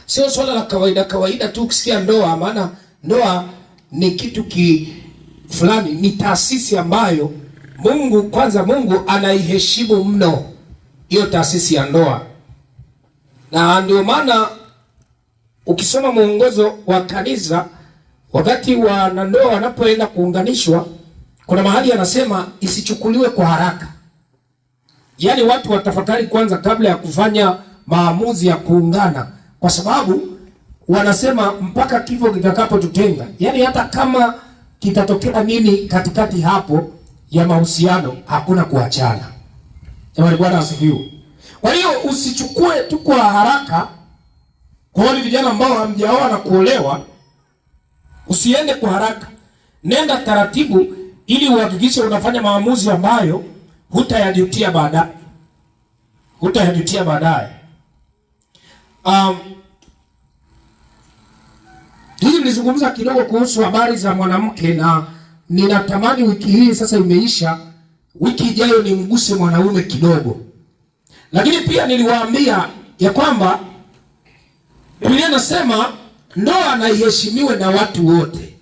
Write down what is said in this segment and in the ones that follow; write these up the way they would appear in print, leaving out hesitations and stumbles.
Sio swala la kawaida kawaida tu ukisikia ndoa, maana ndoa ni kitu ki fulani, ni taasisi ambayo Mungu kwanza, Mungu anaiheshimu mno hiyo taasisi ya ndoa, na ndio maana ukisoma mwongozo wa kanisa wakati wanandoa wanapoenda kuunganishwa, kuna mahali anasema isichukuliwe kwa haraka. Yaani watu watafakari kwanza kabla ya kufanya maamuzi ya kuungana, kwa sababu wanasema mpaka kifo kitakapotutenga. Yaani hata kama kitatokea nini katikati hapo ya mahusiano, hakuna kuachana. Jamani, Bwana asifiwe. Kwa hiyo usichukue tu kwa haraka. Kwa wale vijana ambao hamjaoa na kuolewa, usiende kwa haraka, nenda taratibu, ili uhakikishe unafanya maamuzi ambayo hutayajutia baadaye, hutayajutia baadaye. Hii nilizungumza kidogo kuhusu habari za mwanamke, na ninatamani wiki hii sasa imeisha, wiki ijayo nimguse mwanaume kidogo. Lakini pia niliwaambia ya kwamba Biblia inasema ndoa na iheshimiwe na watu wote,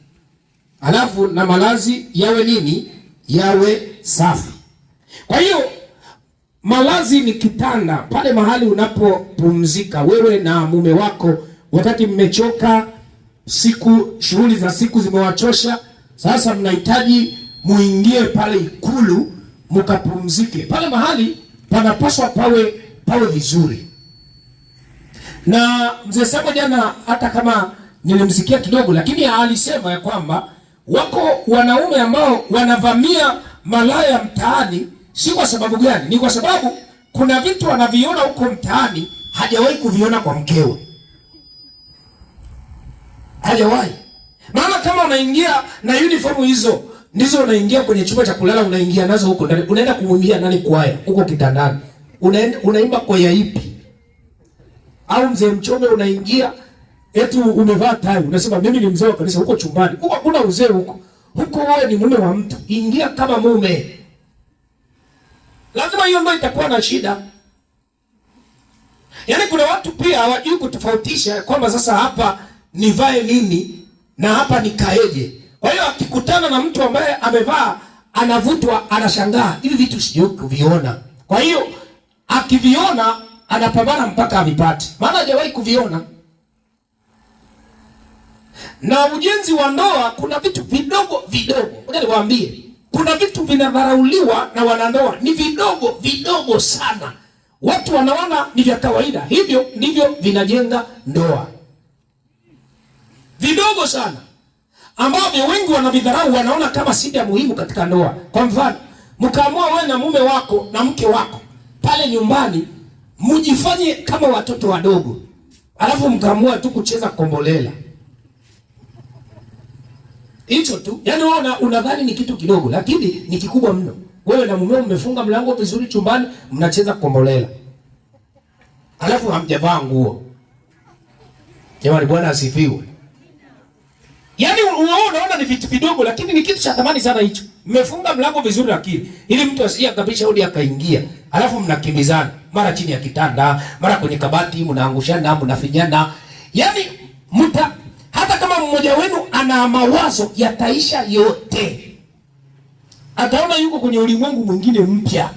alafu na malazi yawe nini? Yawe safi. Kwa hiyo malazi ni kitanda, pale mahali unapopumzika wewe na mume wako wakati mmechoka, siku shughuli za siku zimewachosha, sasa mnahitaji muingie pale ikulu mkapumzike. Pale mahali panapaswa pawe vizuri. Na mzee Sabo jana, hata kama nilimsikia kidogo, lakini alisema ya kwamba wako wanaume ambao wanavamia malaya mtaani. Si kwa sababu gani? Ni kwa sababu kuna vitu anaviona huko mtaani hajawahi kuviona kwa mkewe, hajawahi. Maana kama unaingia na uniform hizo ndizo unaingia kwenye chumba cha kulala, unaingia nazo huko ndani, unaenda kumwimbia nani kwaya huko kitandani? Unaenda unaimba kwaya ipi? Au mzee Mchome unaingia eti umevaa tai, unasema mimi ni mzee wa kanisa, huko chumbani huko hakuna uzee huko. Huko wewe ni mume wa mtu, ingia kama mume. Lazima hiyo ndio itakuwa na shida. Yaani kuna watu pia hawajui kutofautisha kwamba sasa hapa nivae nini na hapa nikaeje. Kwa hiyo akikutana na mtu ambaye amevaa anavutwa, anashangaa hivi vitu sijui kuviona. Kwa hiyo akiviona anapambana mpaka avipate, maana hajawahi kuviona. Na ujenzi wa ndoa kuna vitu vidogo vidogo, ngoja niwaambie, kuna vitu vinadharauliwa na wanandoa, ni vidogo vidogo sana, watu wanaona ni vya kawaida, hivyo ndivyo vinajenga ndoa, vidogo sana ambavyo wengi wanavidharau, wanaona kama si vya muhimu katika ndoa. Kwa mfano, mkaamua wewe na mume wako na mke wako pale nyumbani mjifanye kama watoto wadogo, alafu mkaamua tu kucheza kombolela hicho tu. Yaani wewe unadhani ni kitu kidogo, lakini ni kikubwa mno. Wewe na mumeo mmefunga mlango vizuri chumbani, mnacheza kombolela, alafu hamjavaa nguo. Jamani, Bwana asifiwe. Yaani wewe unaona ni vitu vidogo, lakini ni kitu cha thamani sana hicho. Mmefunga mlango vizuri, lakini ili mtu asije akabisha hodi akaingia, alafu mnakimbizana mara chini ya kitanda, mara kwenye kabati, mnaangushana, mnafinyana. Yaani mta hata kama mmoja wenu ana mawazo yataisha yote, ataona yuko kwenye ulimwengu mwingine mpya.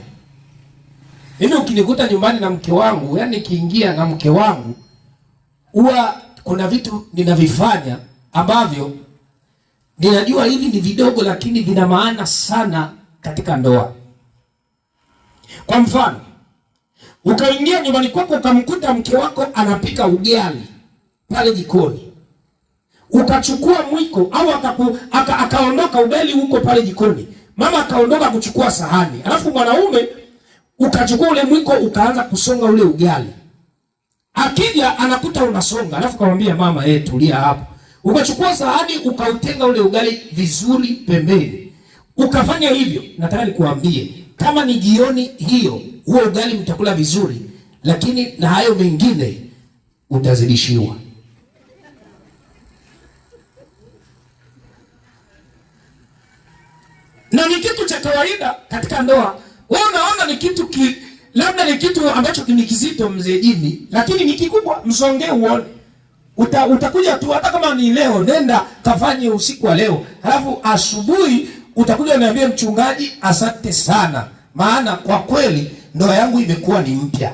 Mimi ukinikuta nyumbani na mke wangu, yaani nikiingia na mke wangu, huwa kuna vitu ninavifanya ambavyo ninajua hivi ni vidogo, lakini vina maana sana katika ndoa. Kwa mfano, ukaingia nyumbani kwako ukamkuta mke wako anapika ugali pale jikoni, ukachukua mwiko au akaondoka ugali huko pale jikoni, mama akaondoka kuchukua sahani, alafu mwanaume ukachukua ule mwiko ukaanza kusonga ule ugali. Akija anakuta unasonga, alafu kamwambia mama, tulia hapo. Ukachukua sahani ukautenga ule ugali vizuri pembeni, ukafanya hivyo. Nataka nikuambie, kama ni jioni hiyo, huo ugali mtakula vizuri, lakini na hayo mengine utazidishiwa. Na ni kitu cha kawaida katika ndoa. Wewe unaona ni kitu labda ni kitu ambacho ni kizito mzee Jimmy, lakini ni kikubwa. Msongee uone. Utakuja tu hata kama ni leo, nenda kafanye usiku wa leo, halafu asubuhi utakuja uniambie, mchungaji, asante sana, maana kwa kweli ndoa yangu imekuwa ni mpya.